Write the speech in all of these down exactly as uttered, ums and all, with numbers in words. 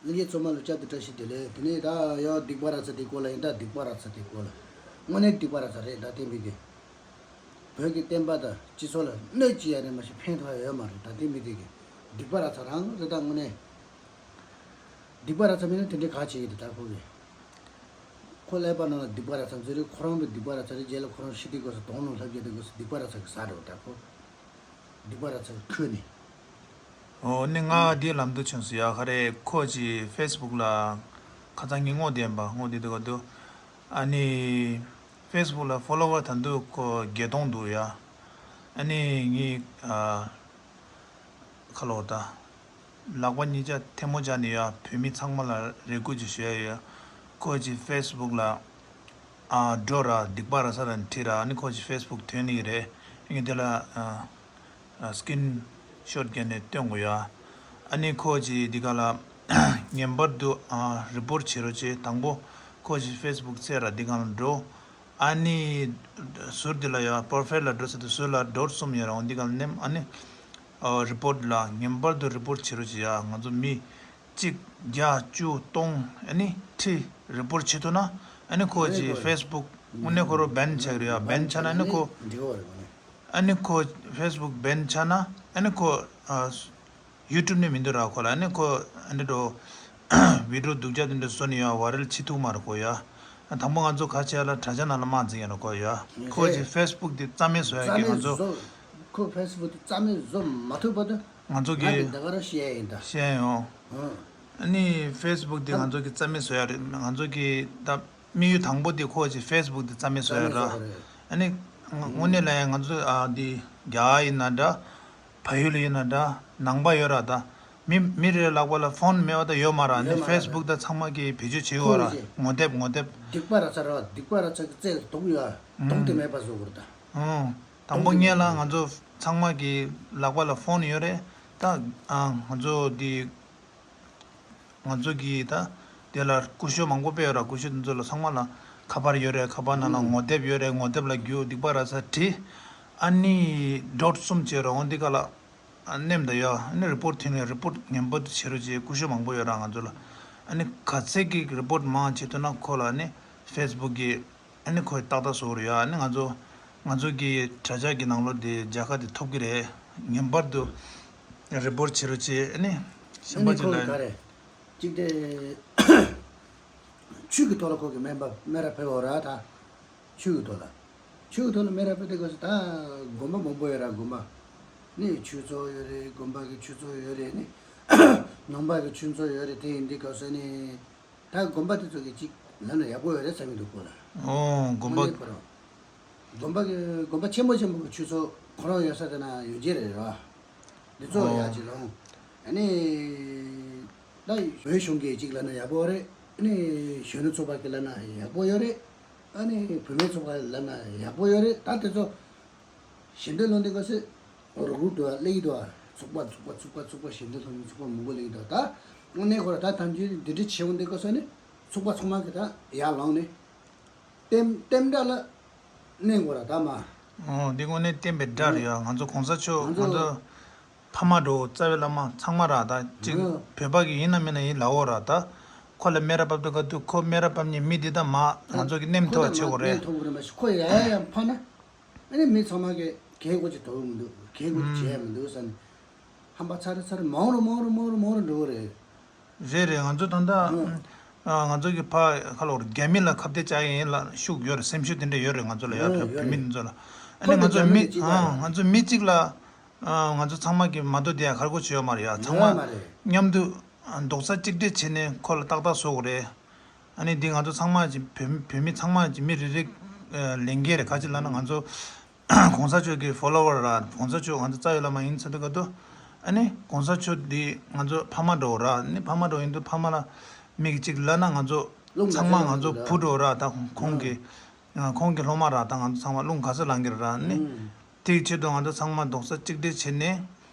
ལྷན་རྒྱས་ཚང་མ་ལ་བསྐྱར་དུ་བཀྲ་ཤིས་བདེ་ལེགས། དེ་ནས་ད་ཡང་སྡིག་པ་ར་ཚ་དེ་སྐོར་ལ་ཡིན། ད་སྡིག་པ་ར་ཚ་དེ་སྐོར་ལ་དངོས་གནས་སྡིག་པ་ར་ཚ་རེད། ད་བསྟན་པའི་གི་བོད་ཀྱི་བསྟན་པ་དང་སྤྱི་ཚོགས་ལ་གནོད་ཅི་ཡང་རེད་མ་གཞི་ཕན་ཐོགས་ཡོད་མ་རེད། ད་བསྟན་པའི་གི་སྡིག་པ་ར་ཚ་རང་རེད། ད་དངོས་གནས་སྡིག་པ་ར་ཚ་མིན་ན་དེ་འདྲའི་ག་བྱེད་ཀྱི་འདུག་ད་ཁོ་གི་ཁོ་ཀླད་པ་ནང་ལ་སྡིག་པ་ར་ཚ་ཚོད་རེད། ཁོ་རང་གི་སྡིག་པ་ར་ཚ་རེད། རྗེས་ལ་ཁོ་རང་ཤི་དུས་སྐབས་སུ་དོང་ནང་ལྷབ་རྒྱུ་དེ་སྐབས་སུ་སྡིག་པ་ར་ཚ་གི་ཟ་རེད། ད་ཁོ་སྡིག་པ་ར་ཚ་གི་ཁོད་ནས། ཨོ་ནི་ང་འདི་ལམ་དུ་བྱུང་སོང་ཡ། ཁ་རེ་ཁོ་ཅི་ཕེ་སི་བུག་ལ་ཁ་སང་ངས་བསྔོ་བསྡད་པ་བསྔོ་བསྡད་དུས་ག་དུས། ཨ་ནི་ཕེ་སི་བུག་ལ་ཕོ་ལོ་ཝར་ད་དུང་ཁོ་བརྒྱད་སྟོང་འདུག་ཡ། ཨ་ནི་ངས་ཨ་ཁ་ལོ་ད་ལག་པ་གཉིས་ཆ་ཐལ་མོ་སྦྱར་ནས་ཡ། བོད་མི་ཚང་མ་ལ་རེ་སྐུལ་ཅིག་ཞུ་ཡ་ཡོད། ཁོ་ཅི་ཕེ་སི་བུག་ལ་ཨ་འགྲོ་ར་སྡིག་པ་ར་ཚ་ར་ཁྲིད་ར། ཨ་ནི་ཁོ་ཅི་ཕེ་སི་བུག་ཐོན་ནི་རེད། ངས་དེ་ལ་ཨ་ཨ་སི་ཀིན་ཤོཊ་བརྒྱབ་ནས་སྟོན་དགོས་ཡ། ཨ་ནི་ཁོ་ཅི་འདི་ག་ལ་ངེས་པར་དུ་ཨ་རི་པོར་ཊི་བྱེད་རོགས་བྱེད། དང་པོ་ཁོ་ཅི་ཕེ་སི་བུག་བཙལ་ར་འདི་ག་ལ་འགྲོ། ཨ་ནི་ཟུར་འདི་ལ་ཡ་པོ་རོ་ཕའིལ་ལ་འགྲོ་ཟེར་དུས་ཟུར་ལ་ཌོཊ་གསུམ་ཡོད་ར། འོ་འདི་ག་ལ་ནེམ། ཨ་ནི་ཨ་རི་པོར་ཊི་ལ་ངེས་པར་དུ་རི་པོར་ཊི་བྱེད་རོགས་བྱེད་ཡ། ང་ཚོ་མི་གཅིག་བརྒྱ་བཅུ་སྟོང་ཨ་ནི་ཁྲི་རི་པོར་ཊི་བྱེད་ཐུབ་ན། ཨ་ནི་ཁོ་ཅི་ཕེ་སི་བུག་དངོས་གནས་ཁོ་རང་བེན་ཆགས་རེད་ཡ། བེན་ཆགས་ན་ཨ་ནི་ཁོ་འགྲིག་གི་རེད་གོ་ནི། ཨ་ནི་ཁོ་ཕེ་སི་བུག་བེན་ཆགས་ན་ཨ་ནི་ཁོ་ཨ་ཡུ་ཊུབ་ནས་མི་འདུག་ར། ཁོ་ལ་ཨ་ནི་ཁོ་ཨ་འདི་འགྲོ་བི་ཌི་ཡོ་སྡུག་ཅག་དེ་འདྲ་བཟོ་ནས་ཡ་ཝའི་རལ་བྱེད་ཐུབ་མ་རེད་ཁོ་ཡ། དང་པོ་ང་ཚོ་ག་བྱས་ལ་དྲ་རྒྱ་ནང་ལ་མ་འཛིན་ཡ་ར་ཁོ་ཡ། ཁོ་ཅི་ཕེ་སི་བུག་དེ་རྩ་མེད་བཟོ་ཡ་རྩ་གི་མེད་ང་ཚོ། བཟོ། ཁོ་ཕེ་སི་བུག་དེ་རྩ་མེད་བཟོ་མ་ཐུབ་བར་དུ་ང་ཚོ་ང་གི་གི་ད་ག་རང་བཤད་ཡ་ཡིན་ད། བཤད་ཡོང་། ཨ་ནི་ཕེ་སི་བུག་དེ་ང་ཚོ་གི་རྩ་མེད་བཟོ་ཡ་རེད། ང་ཚོ་གི་ད་དམིགས་ཡུལ་དང་པོ་དེ་ཁོ་ཅི་ཕེ་སི་བུག་དེ་རྩ་མེད་བཟོ་ཡ་ར། ཨ་ནི་དངོས་གནས་ལ་ཡང་ང་ཚོ་ཨ་དེ་རྒྱ་གར་ཡིན་ན་འདྲ། བལ་ཡུལ་ཡིན་ན་འདྲ། ནང་པ་ཡོད་ར་ད། མི་མི་རེ་ལག་པ་ལ་ཕོན་མེད་པ་ད་ཡོད་མ་ར། ཨ་ནི་ཕེ་སི་བུག་ད་ཚང་མ་གི་བེད་སྤྱོད་བྱེད་ཡོད་ར། ངོ་དེབ་ངོ་དེབ། སྡིག་པ་ར་ཚ་ར་སྡིག་པ་ར་ཚ་གི་རྩལ་དུང་ཡོད། དུང་དེ་མེད་པ་བཟོ་དགོས་ར་ད། ཨང་། དང་པོ་ངས་ལ་ང་ཚོ་ཚང་མ་གི་ལག་པ་ལ་ཕོན་ཡོད་རེད་ད། ཨང་། ང་ཚོ་འདི་ང་ཚོ་གི་ད་དེ་ལ་སྐུ་ཞབས་མང་པོ་སྤེལ་ཡོད་ར། སྐུ་ཞབས་དེ་ཚོ་ལ་ཚང་མ་ལ་ཁ་པར་ཡོད་རེད། ཁ་པར་ནང་ལ་ངོ་དེབ་ཡོད་རེད། ངོ་དེབ་ལ་རྒྱུགས་སྡིག་པ་ར་ཚ་བྲིས། ཨ་ནི་ཌོཊ་གསུམ་བྱས་ར་འོང་འདི་ག་ལ་ནེམ་ད་ཡ། ཨ་ནི་རི་པོར་ཊི་ཐོན་ནས་རི་པོར་ཊི་ངན་པ་དུ་བྱེད་རོགས་བྱེད། སྐུ་ཞབས་མང་པོ་ཡོད་ར་ང་ཚོ་ལ། ཨ་ནི་ག་ཚད་ཀྱི་རི་པོར་ཊི་མང་བྱེད་ཐུབ་ན་ཁོ་ལ་ཨ་ནི་ཕེ་སི་བུག་གི་ཨ་ནི་ཁོས་ཏག་ཏག་བཟོ་གི་རེད་ཡ། ཨ་ནི་ང་ཚོ་ང་ཚོ་གི་དྲ་རྒྱ་གི་ནང་ལོགས་དེ་རྒྱལ་ཁ་དེ་ཐོབ་ཀྱི་རེད། ངེས་པར་དུ་རི་པོར་ཊི་བྱེད་རོགས་བྱེད། ཨ་ནི་ཨ་ཤན་པ་ནི་ཅིག་ཁོ་ལ་ག་རེ་གཅིག་དེ་ཆོས་ཀྱི་ཐོག་ལ་ཁོ་གི་སྨན་པ་སྨན་ར་ཕེབས་པ་ར་ད། ཆོས་ཀྱི་ཐོག་ལ། ཆོས་ཀྱི་ཐོག་ལ་སྨན་ར་ཕེབས་དུས་སྐབས་སུ་ད་དགོན་པ་མང་པོ་ཡོད་ར། དགོན་པ་ནི་ཆོས་ཚོགས་ཡོད་རེད། དགོན་པ་གི་ཆོས་ཚོགས་ཡོད་རེད། ནི་ནང་པ་གི་ཆོས་ཚོགས་ཡོད་རེད། དེ་ཡིན་དུས་སྐབས་སུ་ནི་ད་དགོན་པ་དེ་ཚོ་གི་ཅིག་ལབ་ན་ཡག་པོ་ཡོད་རེད་བསམ་གྱི་འདུག་ཁོ་ལ། ཨོ་དགོན་པ། དངོས་གནས་ཁོ་རང་དགོན་པ་གི་དགོན་པ་ཆེན་པོ་ཆེན་པོ་གི་ཆོས་ཚོགས་ཁོ་རང་ཡོད་ས་དེ་ན་ཡོད་ཀྱི་རེད་ར། འདི་ཚོ་ཡག་ཅིག་ལོང་། ཨ་ནི་ད་བོད་གཞུང་གིས་ཅིག་ལབ་ན་ཡག་པོ་རེད། ཨ་ནི་གཞོན་ནུ་ཚོགས་པ་གིས་ལབ་ན་ཡག་པོ་ཡོད་རེད། ཨ་ནི་བུད་མེད་ཚོགས་པ་ལབ་ན་ཡག་པོ་ཡོད་རེད། ད་དེ་ཚོ་ཞལ་འདོན་སློང་དུས་སྐབས་སུ་རུག་རུག་འགྲོ་བ་སླེབས་ཀྱི་འདུག་ཚོགས་པ་ཚོགས་པ་ཚོགས་པ་ཞལ་འདོན་སློང་ཚོགས་པ་མང་པོ་སླེབས་ཀྱི་འདུག་ད་དངོས་གནས་ཁོ་ར་ད་དམ་ཆོས་འདི་འདྲ་བྱེད་འོང་དུས་སྐབས་སུ་ནི་ཚོགས་པ་ཚང་མ་གིས་ད་ཡར་ལངས་ནས་བསྟན་བསྟན་དགྲ་ལ་གནོན་དགོས་ར་ད་མ། ཨོ་འདི་དངོས་གནས་བསྟན་པའི་དགྲ་རེད་ཡ། ང་ཚོ་གོང་ས་མཆོག་ང་ང་ཚོ་ཚོ་ཕ་མ་འགྲོ་རྩ་བའི་བླ་མ་ཚང་མ་ར་ད་ཅིག་ཨོ་བོད་པ་གི་ཡིན་ན་མིན་ན་ཡིན་ལབ་འོ་ར་ད། ཁོ་ལ་སྨན་ར་བབས་དུས་ག་དུས་ཁོ་སྨན་ར་བབས་མཁན་མི་འདི་ད་མ་ང་ཚོ་གི་གནོན་ཐུབ་པ་བྱེད་དགོས་རེད། ཐུབ་རེད་མ་གཞི་ཁོ་ཡ་ཡ་ཡ་ཕ་ན། ཨ་ནི་མི་ཚང་མ་གིས་གལ་གོ་ཅིག་དོ་མི་འདུག་གལ་གོ་ཅིག་བྱས་མི་འདུག་ས་ནི། ཧམ་པ་ཚ་རེ་ཚ་རེ་མང་རུ་མང་རུ་མང་རུ་མང་རུ་འགྲོ་གི་རེད། རེད་རེད། ང་ཚོ་ད་ལྟ་ཨ་ང་ཚོ་གི་ཕ་ཁ་ལོ་རྒྱ་མི་ལ་ཁ་གཏད་བཅག་ཡིན་ལ་ཤུགས་ཡོད་རེད། སེམས་ཤུགས་དེ་འདྲ་ཡོད་རེད་ང་ཚོ་ལ་ཡ། ཨ་བོད་ཡོད་བོད་མི་རེད། འདི་ཚོ་ལ། ཨ་ཁོ་ནི་ང་ཚོ་ཚོ་རྒྱ་མི་མི་གཅིག་ལ་ཨ་ང་ཚོ་མི་གཅིག་ལ་ཨ་ང་ཚོ་ཚང་མ་གི་མ་གཏོགས་དེ་ཡ་ཁར་གོ་ཆེ་ཡོད་མ་རེད་ཡ། ཚང་ཡོད་མ་མ་རེད། མཉམ་དུ་ཨ་རྡོག་རྩ་གཅིག་སྒྲིལ་བྱས་ནས་ཁོ་ལ་ཏག་ཏག་བཟོ་དགོས་རེད། ཨ་ནི་འདི་ང་ཚོ་ཚང་མ་གི་བོད་བོད་མི་ཚང་མ་གི་མི་རེ་རེ་ཨ་ལས་འགན་རེད། ག་ཅི་ལབ་ན་ང་ཚོ་༸གོང་ས་མཆོག་གི་ཕོ་ལོ་ཝར་ར། གོང་ས་མཆོག་ང་ཚོ་རྩ་བའི་བླ་མ་ཡིན་ཚེ་དུས་ག་དུས་ཨ་ནི་༸གོང་ས་མཆོག་འདི་ང་ཚོ་ཕ་མ་འདྲ་བོ་ར། ཨ་ནི་ཕ་མ་འདྲ་བོ་ཡིན་དུས་ཕ་མ་ལ་མི་གཅིག་ལབ་ན་ང་ཚོ་རླུང་ཚང་མ་ང་ཚོ་བུ་འདྲ་བོ་ར། ད་ཁོང་གི་ཁོང་གི་སློབ་མ་ར། ད་ང་ཚོ་ཚང་མ་རླུང་ག་ཚོད་ལངས་ཀྱི་རེད་ར། ཨ་ནི་དེའི་ཆེད་དུ་ང་ཚོ་ཚང་མ་རྡོག་རྩ་གཅིག་སྒྲིལ་བྱས་ནས་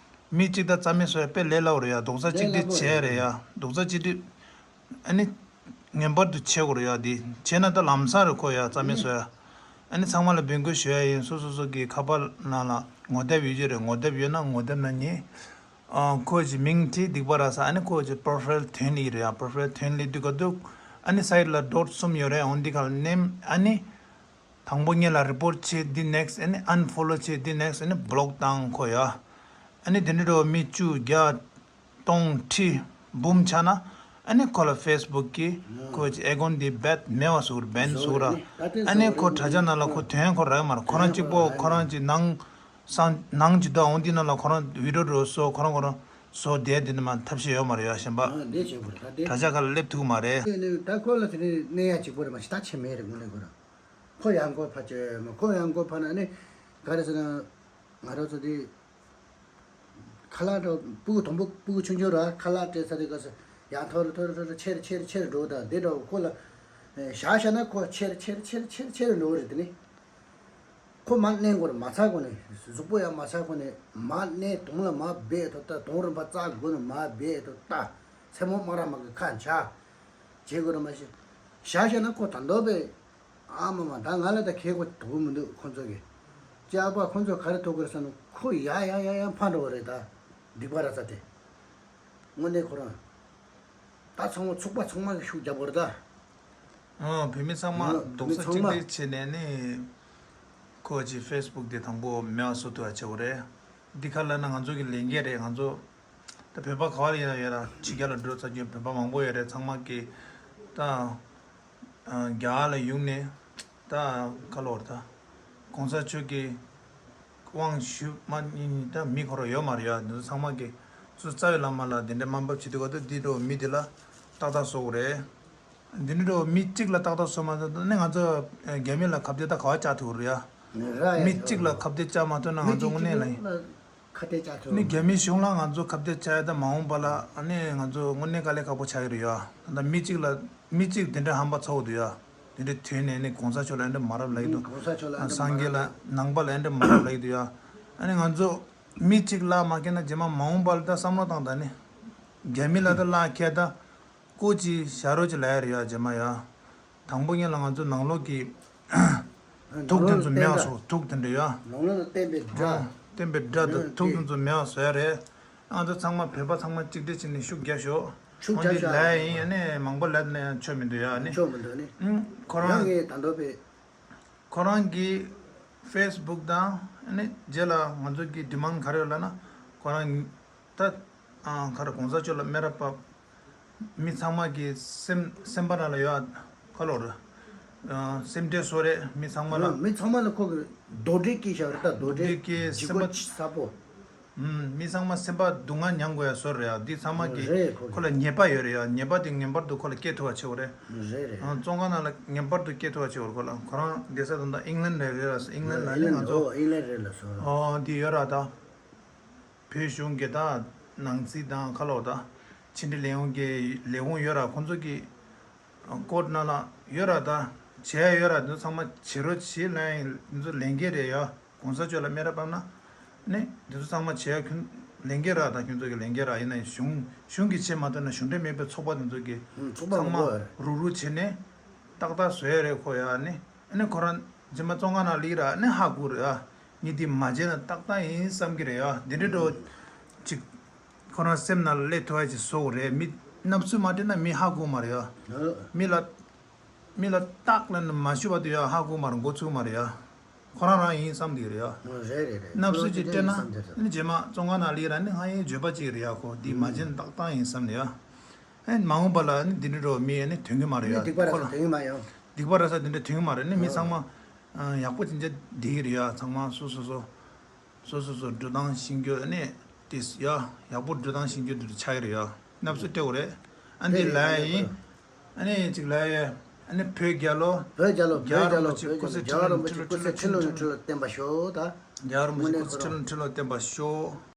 མི་གཅིག་ད་རྩ་མེད་བཟོ་ཡ་དཔེ་ལས་སླ་བོ་རེད་ཡ། རྡོག་རྩ་གཅིག་སྒྲིལ་བྱས་རེད་ཡ། རྡོག་རྩ་གཅིག་སྒྲིལ། ཨ་ནི་ངེས་པར་དུ་བྱེད་དགོས་རེད་ཡ། འདི་བྱས་ན་ད་ལམ་སང་རེད་ཁོ་ཡ། རྩ་མེད་བཟོ་ཡ། ཨ་ནི་ཚང་མ་ལ་འབོད་སྐུལ་ཞུ་ཡ་ཡིན། སོ་སོ་སོ་གི་ཁ་པར་ནང་ལ་ངོ་དེབ་ཡོད་ཀྱི་རེད། ངོ་དེབ་ཡོད་ན་ངོ་དེབ་ནང་ཉན། ཨ། ཁོ་གི་མིང་དེ་སྡིག་པ་ར་ས། ཨ་ནི་ཁོ་གི་པོ་རོ་ཕའིལ་ཐོན་ལེ་རེད་ཡ། པོ་རོ་ཕའིལ་ཐོན་ལེ་དུས་ག་དུས་ཨ་ནི་སའིཌ་ལ་ཌོཊ་གསུམ་ཡོད་རེད། འོ་འདི་ག་ལ་ནེམ། ཨ་ནི་དང་པོ་ཉིད་ལ་རི་པོརཊ་བྱེད་འདི་ནེག་སི་ཊི། ཨ་ནི་ཨན་ཕོ་ལོ་བྱེད་འདི་ནེག་སི་ཊི། ཨ་ནི་བོ་ལོག་བཏང་ཁོ་ཡ། ཨ་ནི་དེ་འདྲ་འགྲོ་མི་བཅུ་བརྒྱ་སྟོང་ཁྲི་འབུམ་ཆགས་ན། ཨ་ནི་ཁོ་ལ་ཕེ་སི་བུག་གིས་ཁོ་གི་ཨེ་ཀའུནཊ་འདི་བེད་མེད་པ་བཟོ་གི་རེད། བེན་བཟོ་གི་ར། ཨ་ནི་ཁོ་དྲ་རྒྱ་ནང་ལ་ཁོ་ཐོན་ཁོ་རག་མ་རེད། ཁོ་རང་གཅིག་པོ་ཁོ་རང་གི་ནང་སང་ནང་གི་ད་འོང་འདི་ནང་ལ་ཁོ་རང་བི་ཌི་ཡོ་འགྲོ་བཟོ། ཁོ་རང་ཁོ་རང་བཟོ་བསྡད་འདི་ནི་མ་ཐབས་ཤེས་ཡོད་མ་རེད་ཡ། གཞན་པ་ཨ་འདི་བྱེད་དགོས་རེད། ད་དེ་དྲ་རྒྱ་ཁ་ལ་སླེབས་ཐུབ་མ་རེད། ད་ཁོ་ལ་དེ་ནས་གནས་ཡ་གཅིག་པོ་རེད། མ་གཞི་ད་ཆེ་མེད་རེད། དངོས་གནས་ཁོ་རང་ཁོ་ཡང་སྒོ་ཕར་ཆོད་མ། ཁོ་ཡང་སྒོ་ཕར་ན་ནི་ག་རེ་ཟེར་ན། ང་རང་ཚོ་དེ་ཁ་ལག་འགྲོ་སྤུ་གུ་དང་པོ་སྤུ་གུ་ཆུང་ཆུང་ར་ཁ་ལག་སྤྲད་ས་དེ་ག་ས་ཡང་མཐོ་རུ་མཐོ་རུ་མཐོ་རུ་ཆེ་རུ་ཆེ་རུ་ཆེ་རུ་འགྲོ། ད་དེ་འདྲ་ཁོ་ལ་བཞག་བཞག་ན་ཁོ་ཆེ་རུ་ཆེ་རུ་ཆེ་རུ་ཆེ་རུ་ཆེ་རུ་འགྲོ་གི་རེད། དེ་ནི་ཁོ་མར་མནན་དགོས་རེད། མ་ཚར་གོང་ནས་གཟུགས་པོ་ཡང་མ་ཚར་གོང་ནས་མར་མནན། གདོང་ལ་མར་སྦས་ཐོག་ལྟ། གདོང་རིམ་པ་རྩ་དགུ་ནས་མར་སྦས་ཐོག་ལྟ། མཚན་མོ་སྨ་ར་མ་གི་ཁ་འཇག་བྱེད་དགོས་རེད། མ་གཞི་བཞག་བཞག་ན་ཁོ་ད་འདོད་པས། ཨ་མ་མ། ད་ང་ལ་ད་ཁེ་གོ་དོགས་མི་འདུག་ཁོ་ཚོ་གི། སྐྱག་པ་ཁོ་ཚོ་ག་རེ་ཐོགས་དགོས་ཟེར་ན། ཁོ་ཡ་ཡ་ཡ་ཡ་ཕར་འགྲོ་བ་རེད། ད་སྡིག་པ་ར་ས་དེ། དངོས་གནས་ཁོ་རང་ད་ཚང་མ་ཚོགས་པ་ཚང་མ་གི་ཤུགས་རྒྱབ་པ་རེད་ད། ཨོ། བོད་མི་ཚང་མ་ཨོ། རྡོག་རྩ་གཅིག་སྒྲིལ་བྱས་ནས་ནི་ཁོ་གི་ཕེ་སི་བུག་དེ་དང་པོ་མེད་པ་བཟོ་ཐུབ་པ་བྱེད་དགོས་རེད། འདི་ག་ལ་ན་ང་ཚོ་གི་ལས་འགན་རེད། ང་ཚོ་ད་བོད་པ་ག་བ་ལ་ཡིན་ན་ཡོད་ར། ཕྱི་རྒྱལ་ལ་འགྲོ་ཚར་རྒྱུ་བོད་པ་མང་པོ་ཡོད་རེད། ཚང་མ་གི་ད་རྒྱ་གར་ལ་ཡོང་ནས་ད་ག་ལོར་ད་གོང་ས་མཆོག་གི་དབང་ཞུ་མ་ཉིན་ཉིན་ད་མི་ཁོ་ར་ཡོད་མ་རེད་ཡ། འདི་ཚོ་ཚང་མ་གི་ཚུར་རྩ་བའི་བླ་མ་ལ་དེ་འདྲ་དམའ་འབེབས་བྱེད་དུས་ག་ད་འདི་འགྲོ་མི་དེ་ལ་ཏག་ཏག་བཟོ་དགོས་རེད། འདི་འདྲ་མི་གཅིག་ལ་ཏག་ཏག་བཟོ་མ་ཐུབ་ན་ནི་ང་ཚོ་རྒྱ་མི་ལ་ཁ་གཏད་ད་ག་བ་བཅག་ཐུབ་རེད་ཡ། མི་གཅིག་ལ་ཁ་གཏད་བཅག་མ་ཐུབ་ན་ང་ཚོ་དངོས་གནས་ལ་ཡིན། ཁ་གཏད་བཅག་ཐུབ་ནི་རྒྱ་མི་གཞུང་ལ་ང་ཚོ་ཁ་གཏད་བཅག་ཡ་ད་མ་འོངས་པ་ལ་ནི་ང་ཚོ་དངོས་གནས་དཀའ་ལས་ཁག་པོ་ཆགས་ཀྱི་རེད་ཡ། ད་མི་གཅིག་ལ་མི་གཅིག་དེ་འདྲ་ཧམ་པ་ཚ་བོ་འདུག་ཡ། དེ་འདྲ་ཐོན་ནས་ནི་གོང་ས་མཆོག་ལ་འདྲ་མ་རབས་ལབ་ཀྱི་འདུག་གོང་ས་མཆོག་ལ་འདྲ་སངས་རྒྱས་ལ་ནང་པ་ལ་འདྲ་མ་རབས་ལབ་ཀྱི་འདུག་ཡ། ཨ་ནི་ང་ཚོ་མི་གཅིག་ལ་མ་ཁེལ་ན་རྗེས་མ་མ་འོངས་པ་ལ་ད་བསམ་བློ་བཏང་ད་ནི་རྒྱ་མི་ལ་ད་ལ་ཁེལ་ད། སྐུ་མཁྱེན་ཞབས་རོགས་ཀྱི་ལ་ཡ་རེད་ཡ། རྗེས་མ་ཡ། དང་པོ་ཉིད་ལ་ང་ཚོ་ནང་ལོགས་ཀྱི་དུག་དེ་ཚོ་མེད་པ་བཟོ། དུག་དེ་འདྲ་ཡ། ནང་ལོགས་ལ་བསྟན་པའི་དགྲ། བསྟན་པའི་དགྲ་དང་དུག་དེ་ཚོ་མེད་པ་བཟོ་ཡ་རེད། ང་ཚོ་ཚང་མ་བོད་པ་ཚང་མ་གཅིག་སྒྲིལ་བྱས་ནས་ཤུགས་རྒྱབ་ཤོག་ཤུགས་རྒྱབ་ཤོག་ཨ་ནི་མང་པོ་ལབ་ན་ཡང་ཆོ་མི་འདུག་ཡ། ཨ་ནི་ཆོ་མི་འདུག་ཨ་ནི། ཁོ་རང་གི་ད་འདོད་པའི། ཁོ་རང་གི་ཕེ་སི་བུག་དང་ཨ་ནི་རྗེས་ལ་ང་ཚོ་གི་ཌི་མན་ག་རེ་ཡོད་ལབ་ན། ཁོ་རང་ད་ཨ་ག་རེ་གོང་ས་མཆོག་ལ་སྨད་ར་བབས། མི་ཚང་མ་གི་སེམས་སེམས་པ་ནང་ལ་ཡོད་ཨ། ག་ལོར་ཨ་སེམས་ཁྲལ་བཟོ་རེད། མི་ཚང་མ་ལ། མི་ཚང་མ་ལ་ཁོ་གི་རྡོག་ཁྲེས་སྐྱེས་བཞག་རེད། ད་རྡོག་ཁྲེས། རྡོག་ཁྲེས་སྐྱེས། སེམས་པ་ལྗིད་ཁོག་ཚ་པོ། ཨུམ། མི་ཚང་མ་སེམས་པ་སྡུག་བསྔལ་མྱང་དགོས་ཡ་བཟོ་རེད་ཡ། འདི་ཚང་མ་གི་རེད། ཁོ་ཁོ་ལ་ཉེས་པ་ཡོད་རེད་ཡ། ཉེས་པ་དེ་ངེས་པར་དུ་ཁོ་ལ་སྐྱེ་ཐུབ་པ་བྱེད་དགོས་རེད། རེད་རེད། ཨང་། བཙོན་ཁང་ནང་ལ་ངེས་པར་དུ་སྐྱེ་ཐུབ་པ་བྱེད་དགོས་རེད། ཁོ་ལ་ཁོ་རང་བསྡད་ས་དེ་འདྲ་ཨིང་ལན་རེད་རེད་ལ། ཨིང་ལན་ལ་ཨིང་ལན་ང་ཚོ། ཨོ་ཨིང་ལན་རེད་ལ་སོ། ཨོ་འདི་ཡོད་ར་ད། བོད་གཞུང་གི་ད་ནང་སྲིད་དང་ག་ལོར་ད་ཕྱི་འབྲེལ་ལས་ཁུངས་ཀྱི་ལས་ཁུངས་ཡོད་ར། ཁོང་ཚོ་གི་ཀོར་ནང་ལ་ཡོད་ར། ད་བྱས་ཡོད་ར། འདི་ཚོ་ཚང་མ་བྱེད་རོགས་བྱེད་ལབ་ཡིན། འདི་ཚོ་ལས་འགན་རེད་ཡ། གོང་ས་མཆོག་ལ་སྨད་ར་བབས་ན་ནི་འདི་ཚོ་ཚང་མ་བྱས་ཁྱོད་ལས་འགན་ར། ད་ཁྱོད་ཚོ་གི་ལས་འགན་ར། ཡིན་ན་གཞུང་གཞུང་གིས་བྱེད་མ་ཐུབ་ན་གཞུང་འབྲེལ་མེད་པའི་ཚོགས་པ་འདི་ཚོ་གི་ཚོགས་པ་ཚང་མ་མང་པོ་ཡོད་རེད། རུག་རུག་བྱས་ནས་ཏག་ཏག་བཟོ་ཡ་རེད་ཁོ་ཡ། ནི་ཨ་ནི་ཁོ་རང་རྗེས་མ་བཙོན་ཁང་ནང་སླེབས་ར་ནི་ཧ་གོ་རེད་ཡ། ངས་འདི་མ་བྱས་ན་ཏག་ཏག་ཡིན་བསམ་གི་རེད་ཡ། འདི་འདྲའི་འགྲོ་ཅིག་ཁོ་རང་སེམས་ནང་ལ་སླེབས་ཐུབ་ཡ་ཅིག་བཟོ་དགོས་རེད། མི་སྣབས་སུ་མ་སྤྲད་ན་མི་ཧ་གོ་མ་རེད་ཡ། མི་ལ་མི་ལ་ཏག་ལབ་ནས་མ་ཞུས་པ་དེ་ཡ་ཧ་གོ་མ་རེད། མགོ་ཚོས་མ་རེད་ཡ། ཁོ་རང་རང་ཡིན་བསམ་གི་རེད་ཡ། རེད་རེད་རེད། སྣབས་སུ་ཅིག་སྤྲད་ན་ནི་རྗེས་མ་བཙོན་ཁང་ནང་སླེབས་ར་ནི་ང་ཡི་འགྱོད་པ་ཅིག་རེད་ཡ། ཁོ་འདི་མ་བྱས་ན་ཏག་ཏག་ཡིན་བསམ་ནས་ཡ། ཨེ་མ་འོངས་པ་ལ་ནི་འདི་འདྲ་འགྲོ་མི་ཨེ་ནི་ཐོན་གི་མ་རེད་ཡ། སྡིག་པ་ར་ས་ཐོན་གི་མ་ཡོང་། སྡིག་པ་ར་ས་འདི་འདྲ་ཐོན་གི་མ་རེད། ནི་མི་ཚང་མ་ཡག་པོ་ཅིག་འཇགས་བསྡད་ཀྱི་རེད་ཡ། ཚང་མ་སོ་སོ་སོ་སོ་སོ་སོ་འགྲོ་སྟངས་ཤེས་རྒྱུ་ཨེ་ནི་དེ་ཡ་ཡག་པོ་འགྲོ་སྟངས་ཤེས་རྒྱུ་འདི་འདྲ་ཆགས་ཀྱི་རེད་ཡ། སྣབས་སུ་སྤྲད་དགོས་རེད། ཨ་འདི་ལ་ཡིན། ཨ་ནི་ཅིག་ལ་ཡ། ཨ་ནི་བོད་རྒྱལ་ལོ། བོད་རྒྱལ་ལོ། བོད་རྒྱལ་ལོ། རྒྱལ་བ་རིན་པོ་ཆེ་སྐུ་ཚེ་ཁྲི་ལོ་ཁྲི་ལོ་ཁྲི་ལོ་ཁྲི་ལོ་བརྟན་པར་ཤོག་ད། རྒྱལ་བ་རིན་པོ་ཆེ་སྐུ་ཚེ་ཁྲི་ལོ་ཁྲི་ལོ་བརྟན་པར་ཤོག